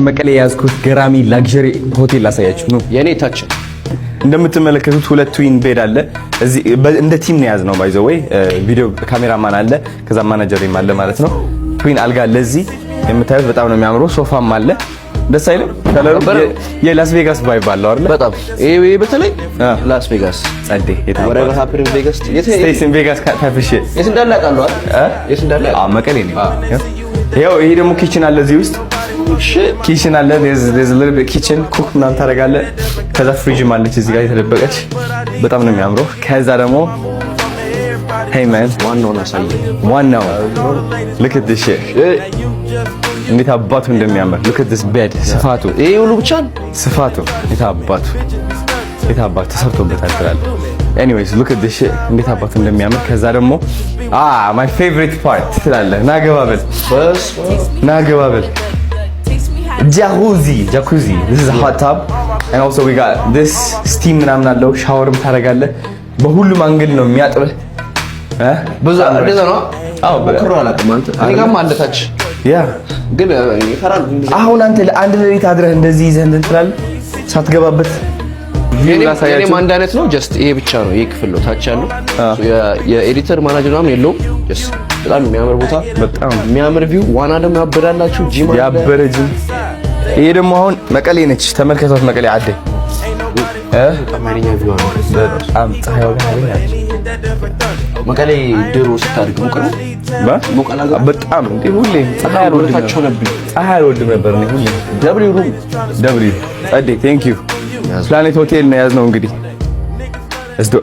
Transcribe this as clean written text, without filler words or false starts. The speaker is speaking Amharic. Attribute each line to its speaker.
Speaker 1: መቀሌ የያዝኩት ገራሚ luxury ሆቴል ላሳያችሁ ነው።
Speaker 2: የኔ ታች
Speaker 1: እንደምትመለከቱት ሁለት twin bed አለ። እዚህ እንደ team ነው የያዝነው። By the way ቪዲዮ ካሜራማን አለ፣ ከዛ ማናጀርም አለ ማለት ነው። Twin አልጋ አለ እዚህ የምታዩት፣ በጣም ነው የሚያምረው። ሶፋም አለ። ደስ አይልም? ከለሩ የላስ ቬጋስ vibe አለው አይደል?
Speaker 2: በጣም። ይሄ በተለይ ላስ ቬጋስ
Speaker 1: ጸዴ።
Speaker 2: Whatever happened in Vegas
Speaker 1: Stays in Vegas type shit።
Speaker 2: የት እንዳለ አውቃለሁ አይደል? የት እንዳለ።
Speaker 1: አዎ፣ መቀሌ ነው። ይኸው ይሄ ደግሞ kitchen አለ፣ እዚህ ውስጥ kitchen አለ። There's a little bit kitchen፣ cook ምናምን ታደርጋለህ። ከዛ ፍሪጅም አለች እዚህ ጋር የተደበቀች፣ በጣም ነው የሚያምረው። ከዛ ደግሞ hey man፣
Speaker 2: ዋናውን አሳየ።
Speaker 1: ዋናው look at this shit፣ እንዴት አባቱ እንደሚያምር። Look at this bed፣ ስፋቱ።
Speaker 2: ይሄ ሁሉ ብቻ ነው።
Speaker 1: ስፋቱ እንዴት አባቱ፣ እንዴት አባቱ ተሰርቶበታል ትላለህ። Anyways, look at this shit፣ እንዴት አባቱ እንደሚያምር። ከዛ ደግሞ my favorite part ትላለህ። ና ገባ በል፣ ና ገባ በል። Jacuzzi, jacuzzi. This is a hot tub and also we got this steam ምናምን አለው። ሻወርም ታደርጋለህ። በሁሉም angle ነው የሚያጥብህ እ
Speaker 2: ብዙ እንደዛ ነው።
Speaker 1: አዎ።
Speaker 2: ሞክሬው አላውቅም። አንተ እኔ ጋርም አለ ታች ግን ይፈራል።
Speaker 1: አሁን አንተ ለአንድ ሌሊት አድረህ እንደዚህ ይዘህ እንትን ትላለህ ሳትገባበት። ላሳያችሁ።
Speaker 2: የኔም አንድ አይነት ነው። Just ይሄ ብቻ ነው። ይሄ ክፍል ነው ታች ያለው። የ editor manager ምናምን የለውም። Just በጣም የሚያምር ቦታ፣
Speaker 1: በጣም
Speaker 2: የሚያምር view። ዋና ደግሞ ያበዳላችሁ፣ ጂም አለ።
Speaker 1: ያበረ ጂም። ይሄ ደግሞ አሁን መቀሌ ነች። ተመልከቷት። መቀሌ አደ እ
Speaker 2: በጣም ኃይለኛ view አለ።
Speaker 1: በጣም ፀሐይ ወገን አገኛለች።
Speaker 2: መቀሌ ድሮ ስታድግ ሙቅ ነው። ሙቅ አላገር።
Speaker 1: በጣም እንዴ፣ ሁሌ ፀሐይ አልወድም
Speaker 2: ወደታች
Speaker 1: ነበር።
Speaker 2: ሆነብኝ።
Speaker 1: ፀሐይ አልወድም ነበር እኔ ሁሌ።
Speaker 2: W room።
Speaker 1: W ጸዴ፣ thank you። ፕላኔት ሆቴል ነው የያዝነው እንግዲህ። Let's do